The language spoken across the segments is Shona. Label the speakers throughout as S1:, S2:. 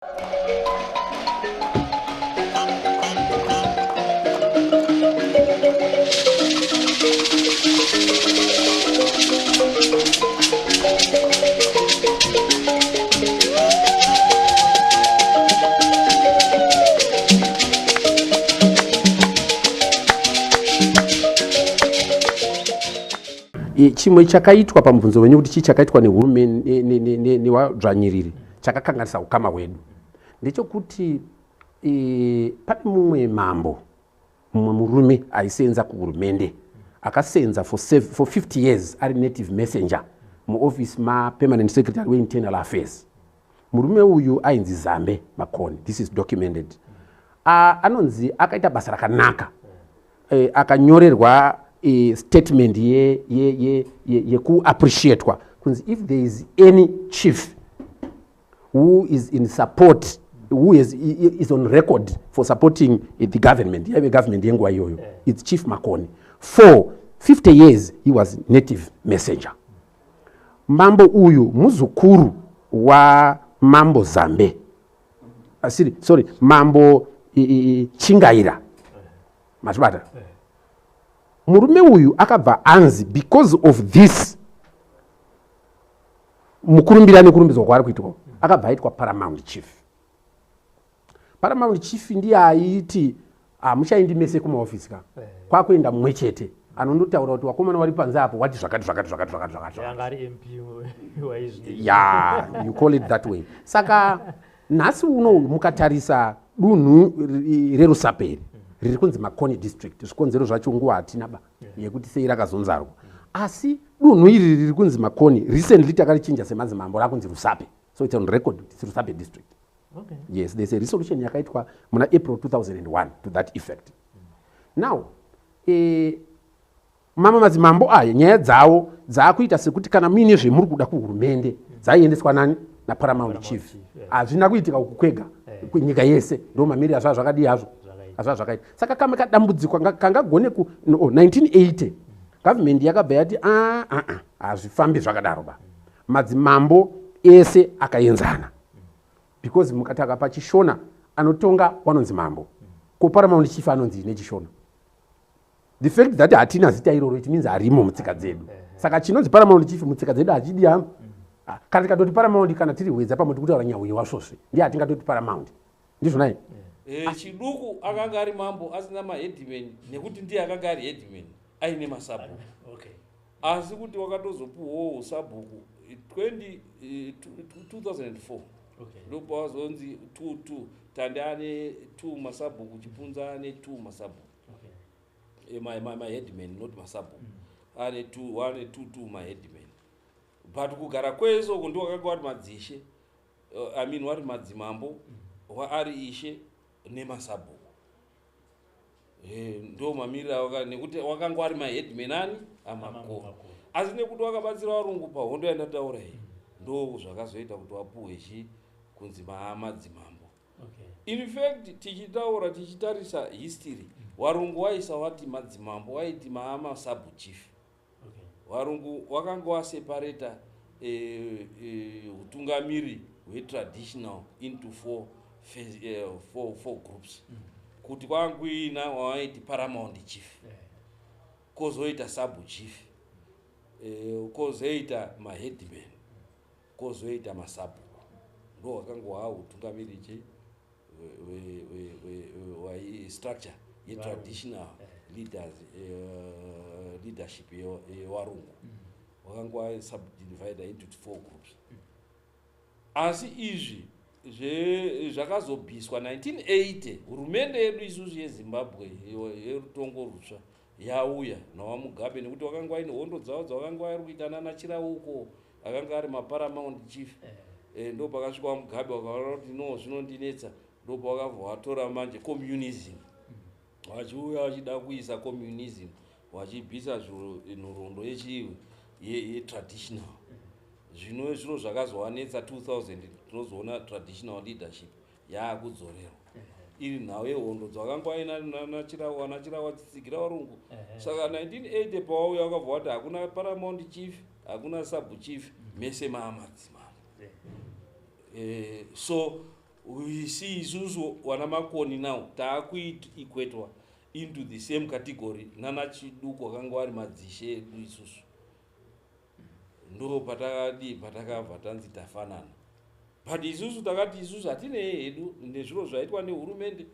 S1: Chimwe chakaitwa pamubvunzo wenyu kuti chii chakaitwa nehurumende newadzvanyiriri chakakanganisa ukama hwedu ndechekuti pane mumwe mambo, mumwe murume aisenza kuhurumende, akasenza for 50 years ari native messenger muoffice mapermanent secretary weinternal affairs. Murume uyu ainzi Zambe Makoni. This is documented. Anonzi akaita basa rakanaka, akanyorerwa statement yekuappreciatwa kunzi if there is any chief who is in support, who is on record for supporting the government, yaive government yenguva iyoyo, it's Chief Makoni. For 50 years he was native messenger. Mambo uyu muzukuru wamambo Zambe, asiri, sorry, Mambo Chingaira. Mazvibata? Murume uyu akabva anzi because of this mukurumbira nekurumbidzwa kwaari kuitwa, akabva aitwa paramount chief. Paramount chief ndiye aiti hamuchaendi mese kumaofisi ka, kwakuenda mumwe chete anondotaura kuti vakomana vari panze apo wati zvakati zvakati zvakati zvakati zvakati.
S2: Anga ari MP waizvi.
S1: Yeah, you call it that way. Saka nhasi uno mukatarisa dunhu reRusape riri kunzi Makoni District, zvikonzero zvacho nguva hatina ba yekuti sei rakazonzarwa, asi dunhu iri riri kunzi Makoni recently takarichinja semadzimambo, rakunzi Rusape. So it's on record, it's Rusape District. Yes, there's a resolution yakaitwa muna April 2001 to that effect. Now mamwe madzimambo aya nyaya dzavo dzaakuita sekuti kana muine zvemuri kuda kuhurumende, dzaiendeswa nani? Naparamount chief. Hazvina kuitika uku kwega, kunyika yese ndo mamiriro azvaa zvakadii hazvo.
S2: Zvakaita.
S1: Azvaa zvakaita. Saka kamwe kadambudziko kangagone ku no, oh, 1980 government yakabva yati, "Ah, ah, ah, hazvifambi zvakadaro ba, madzimambo ese akaenzana," because mukataka pachiShona anotonga wanonzi mambo, ko paramount chief anonzi nechiShona? The fact that hatina zita iroro, it means harimo mutsika dzedu. Saka chinonzi paramount chief mutsika dzedu hachidi hama. Ah, kana tikatoti paramount, kana tiri Hwedza pamwe tikutaura Nyahunyu wasvosve, ndiye hatingatoti paramount, ndizvonai?
S3: Chiduku akanga ari mambo asina maheadman, nekuti ndiye akanga ari headman aine masabhuku. Asi kuti wakatozopuhwawo usabhuku 20 2004, ndopawazonzi 22 Tande ane 2 masabhuku, Chipunza ane 2 masabhuku. Maheadman, not masabhuku, ane 2, ane 2 2 maheadman. But kugara kwese uku ndiwo wakanga wari madzishe, I mean wari madzimambo, waari ishe nemasabhuku. Ndo mamiriro awaka, nekuti wakanga wari maheadman ani amakoni, asi nekuti wakabatsira varungu pahondo yandataura iyi, ndo zvakazoita kuti wapuhwe chi kunzi madzimambo. In fact, tichitaura tichitarisa history, varungu waisa wati madzimambo, waiti maama chief. Varungu wakanga waseparata utungamiri hwetraditional into four groups, kuti kwanga kuina wawaiti paramount chief, kwozoita sub chief, kwozoita maheadman, kwozoita masabhuku. Ndo wakanga hwa utungamiri chi structure yetraditional leaders, leadership yewarungu wakanga wasubdivida into four groups. Asi izvi zvakazobviswa 1980, hurumende yedu isusu yeZimbabwe yerutongo rutsva yauya nawaMugabe, nekuti wakanga waine hondo dzavo dzavakanga vari kuita nana Chirauko, akanga ari maparamount chief. Ndo pakasvika waMugabe, wakaona kuti no, zvinondinetsa. Ndo pawakabva watora manje communism, vachiuya vachida kuisa communism, vachibvisa zviro nhoroondo yechivi yetraditional. Zvino zviro zvakazovanetsa 2000, tinozoona traditional leadership yaakudzorerwa iri nhau yehondo dzakanga waina naChirau, ana Chirau achitsigira varungu. Saka 1980 pawauya, wakabva wati hakuna paramount chief, hakuna sub chief, mese maamadzimambo. So Si isusu wana Makoni now taakuikwetwa into the same category nana Chiduku wakanga vari madzishe edu. Isusu ndo patakadii, patakabva tanzi tafanana. But isusu takati isusu hatinei hedu nezviro zvaitwa nehurumende.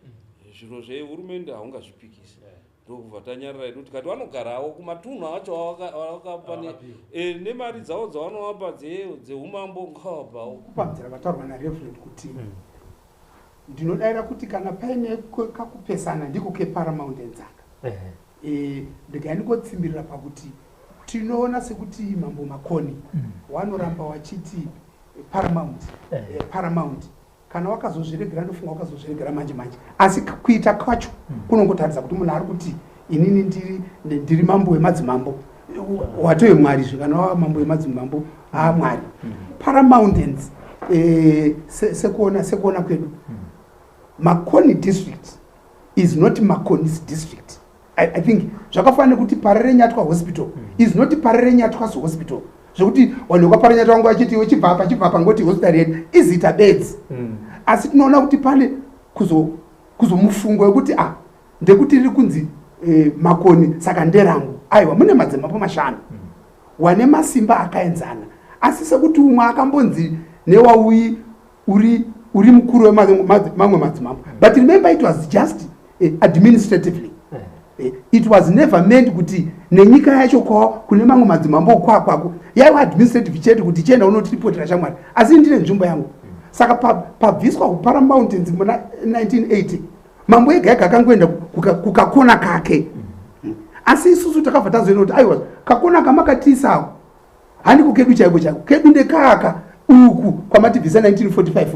S3: Zviro zvehurumende haungazvipikisi. Ndokubva tanyarara hedu, tikati vanogarawo kumatunhu acho avakapa nemari dzavo dzavanovapa dzeumambo, ngavabvawo.
S4: Kupamdzira vataurwa naReverend kuti ndinodayira kuti kana paine kakupesana ndiko keparamount enzaka. Ndegai ndingotsimbirira pakuti tinoona sekuti Mambo Makoni wanoramba wachiti paramount, paramount. Kana wakazozviregera, ndofunga wakazozviregera manje manje, asi kuita kwacho kunongotaridza kuti munhu ari kuti inini ndiri mambo wemadzimambo, watove Mwari zve. Kana wava mambo wemadzimambo, aMwari. Paramountains, sekuona kwedu, Makoni District is not Makoni's district. I think zvakafanana nekuti Parerenyatwa Hospital is not Parerenyatwa's hospital, zvekuti vanhu vekwaParerenyatwa vangu vachiti chibvapa chibvapa, ngoti hospital yedu izita bedzi. Asi tinoona kuti pane kuzomufungo wekuti ah, ndekuti riri kunzi Makoni, saka nderangu. Aiwa, mune madzimambo mashanu wane masimba akaenzana, asi sekuti umwe akambonzi newauyi uri mukuru wemamwe madzimambo. But remember, it was just administratively. It was never meant kuti nenyika yacho kwao kune mamwe madzimambo kwakwako. Yaiva administrative chete, kuti chienda unotiripotera shamwari, asi ndine nzvimbo yangu. Saka pabviswa kuparamountains muna 1980, mambo ega ega akangoenda kukakona kake. Asi isusu takabva tazoenda kuti aiwa, kakona kamakatiisako handiko kedu chaiko chaiko, kedu ndekaka uku kwamatibvisa 1945.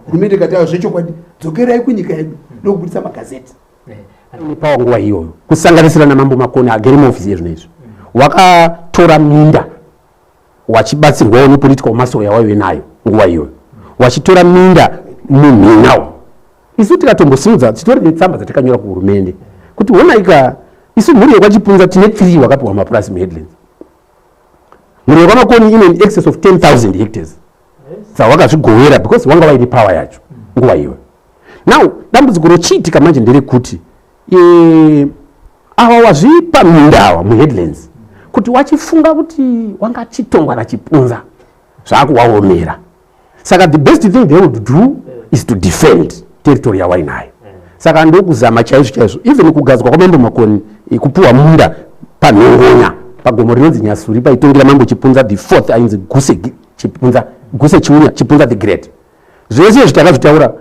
S4: Hurumende ikati aiwa, zvechokwadi, dzokerai kunyika yedu, ndokubudisa magazeti.
S1: Pawa nguva iyoyo, kusanganisira naMambo Makoni agere muofisi yezvino izvi, wakatora minda wachibatsirwawo nepolitical muscle yawaive nayo nguva iyoyo, wachitora minda mumhinawo. Isu tikatombosimudza, titori netsamba dzatakanyora kuhurumende kuti honaika, isu mhuri yekwaChipunza tine 3 wakapiwa mapurasi muHeadlands. Mhuri yekwaMakoni ine in excess of 10,000 hectares dzawakazvigovera because wanga waine power yacho nguva iyoyo. Now dambudziko rochiitika manje nderekuti ava wazvipa minda awa muHeadlands kuti wachifunga kuti wanga chitongwa naChipunza, zvakuwaomera. Saka the best thing they would do is to defend territory yawainayo. Saka ndokuzama chaizvo chaizvo, even kugadzwa kwaMambo Makoni, kupuhwa munda paNhongonya, pagomo rinonzi Nyasuri, paitongera Mambo Chipunza the Fourth, ainzi Guse Chipunza, Guse Chiunya Chipunza the Great. Zvese izvi takazvitaura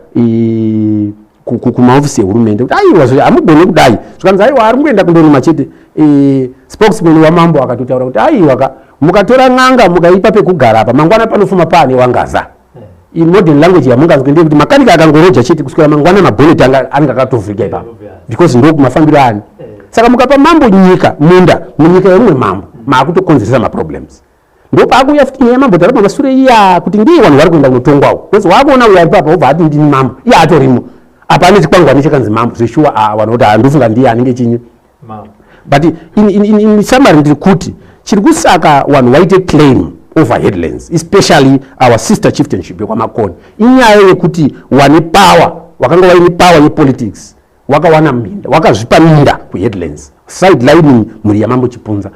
S1: kumaofisi ehurumende kuti aiwa, hamugoni kudai. Zvikanzi aiwa, ari kungoenda kundorima chete. Spokesman wamambo akatotaura kuti aiwa ka, mukatora n'anga mukaipa pekugara apa, mangwana panofuma paane wangaza. In modern language yamunganzwe ndeyekuti makanika akangoroja chete, kuswera mangwana mabhoneti anenge akatovhurika ipapo, because ndo mafambiro ani. Saka mukapa mambo nyika, munda munyika yemumwe mambo, maakutokonzeresa maproblems. Ndopaakuuya futi nyaya yamambo Taraba Masure iya, kuti ndiye vanhu vari kuenda kunotongwawo, because waakuona uyo ari papa obva ati ndini mambo, iye atorimo apa ane chikwangwani chakanzi mambo zveshuwa. Ah, vanhu kuti handifunga ndiye anenge chinyi. But in summary, ndiri kuti chiri kusaka vanhu vaite claim over Headlands, especially our sister chieftainship yekwaMakoni, inyaya yekuti wane power, wakanga waine power yepolitics, wakawana minda, wakazvipa minda kuHeadlands, sidelining mhuri yaMambo Chipunza.